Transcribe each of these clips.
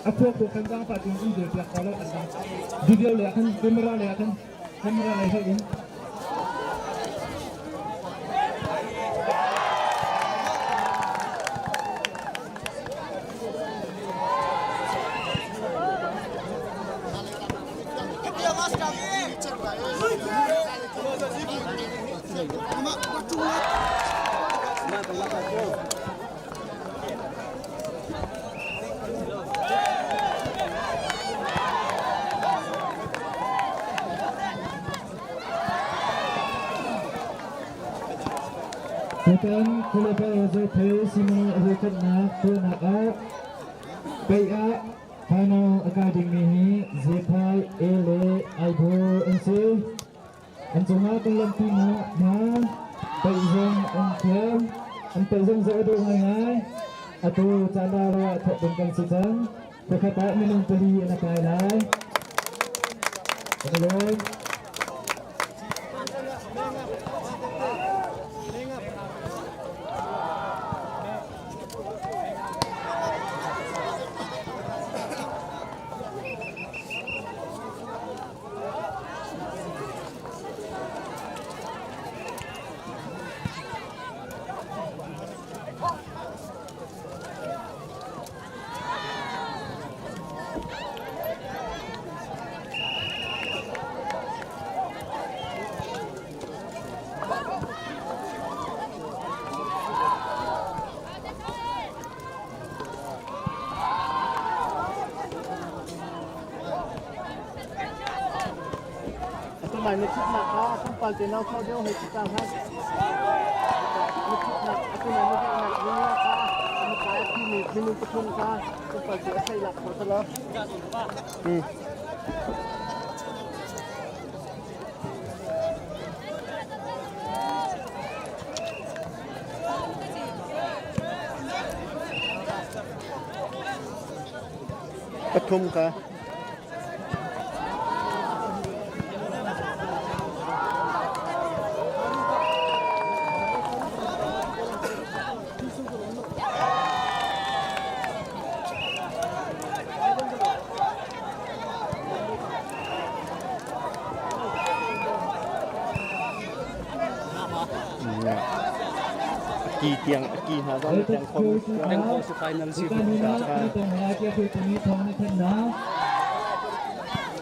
A khua khua kan zaangfah tiin in dir piak ko lo an dang. Video le ah khan camera le ah khan camera lei hoih in. Tutan Khualipi Zophei Simon a huatnak tuahnak ah Pei ah final a kai dingmi hi Zephai, E le Aibo an si. An cungah kan lawmhpi hna. Paih zong an thiam. An paih zong zoh a dawh ngaingai. Atu caan ro ah thawk ding kan si cang. Pakhat ah minung pali an a kai lai. Kan i lawm. Atu na thutnak kha tlawmpal te nau kho deuh hei ti ta hlah. Na thutnak atu na na daihnak ring kha na kai a thimi minung pathum kha tlawmpal te a sei lak kho ta lo. Pathum kha. Ki tiang ki hna zong tiang khom Teng ko si final si.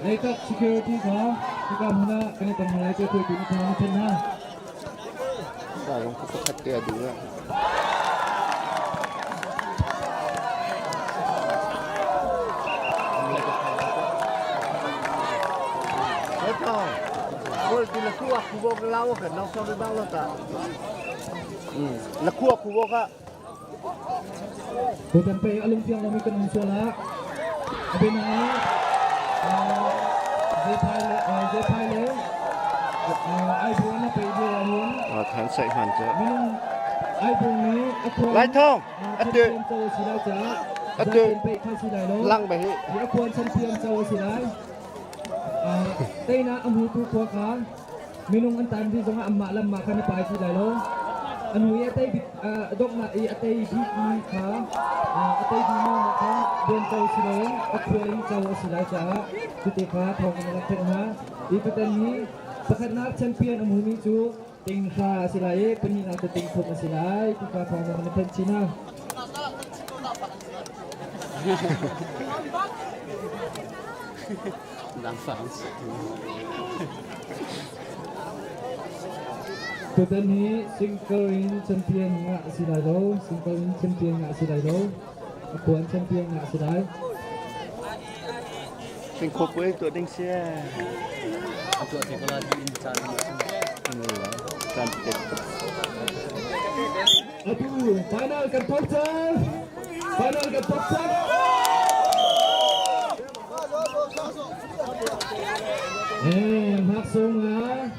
Leitak security kha hika hmun ah kan i tong lai te khui tu ni thawng na then hna. Sa zong pakhat te a duh. Lakhua khu ka. Tutan pei a lungfiang lomi kan um sual ah a biana ah zephai le zephai le aibuan a pei lio ahhin Than sai hman cu. minung aibuan nih a khuan Lai thong atu champion co a si lai caah atu zaten pei kha si lai lo lang ba hi. hi a khuan champion co a si lai. Teinak a hmutu khua kha minung an tan dih zongah anmah lamah khan a pai ti lai lo. A hnu i a tei bik donghnak i a tei bikmi kha a tei bikmi nih khan buan co si loin a khua in co a si lai caah cuti kha thawng in a rak theih hna. Hi tutan hi pakhatnak champion a hmumi cu ting hra a si lai i pahnihnak cu ting thum a si lai ti kha thawng in a thenh chin hna. Tutan hi single in champion ngah a si lai lo. Single in champion ngah a si lai lo. A kuan champion ngah a si lai. Singkhaw puai tuah ding si. A tuah te ko la di in caan Caan tet. Atu final kan thawk cang. Final kan thawk cang. Eh, maksung nga.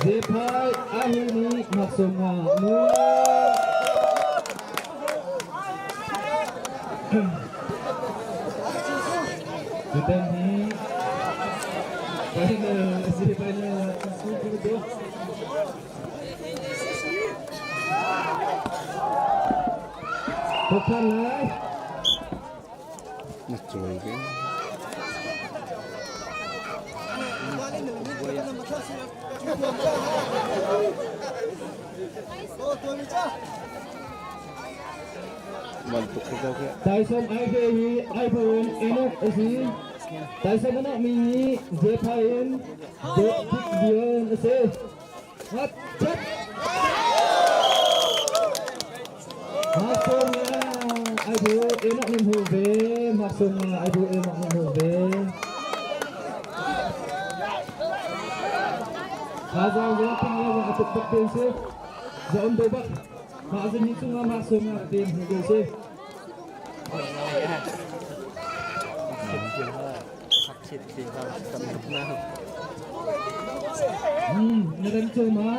Zephai ahi ni maksung nga. Mu. Tutan hi final si final tu. Thawk lai. Cawi ve. Man tuk ko ke. Taisawm ai ve hi ai buin Enoch a si. Taisawm anak mi hi Zepha in Dawt Bik Lian a si. Hat chat. Maksum nga ai bu Enoch nim hu ve. Maksum nga ai bu Enoch nim hu ve. Thazang zong ping le zong a tuk bak te si. Za um do bak. Mah zan hi cungah mah sum nga te hmu ko si. Na rem cu ma?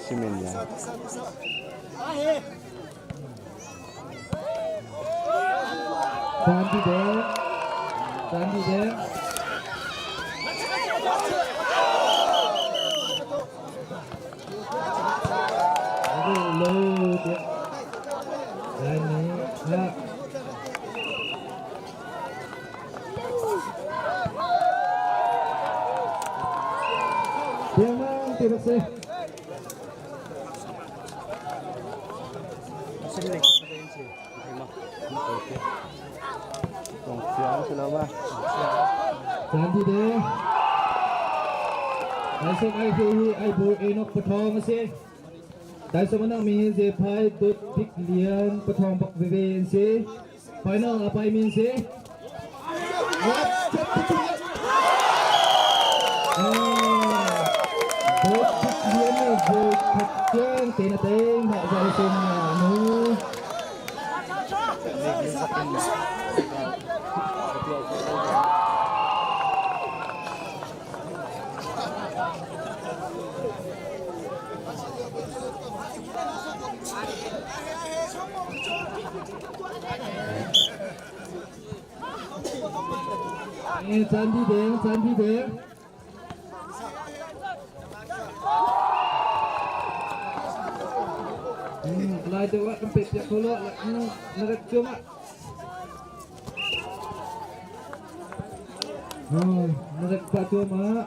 Simen la. Caan dih deng. Caan dih deng. Lo tiah. Caan nih la. Tiang ti bak si. Caan dih de. Daisom ai hi hi ai bu Enoch pathawng a si. Daisom anak mi Zephai Dot Bik Lian pathawng bak veve an si. Final a pai mi an si. Dot Bik Lian ni voi khat tiang te na teng mah zal sum nu. Caan dih deng, caan dih deng. Lai deuh ah kan pek piak ko lo, na rat cuam ah. Na rat pah cuam ah.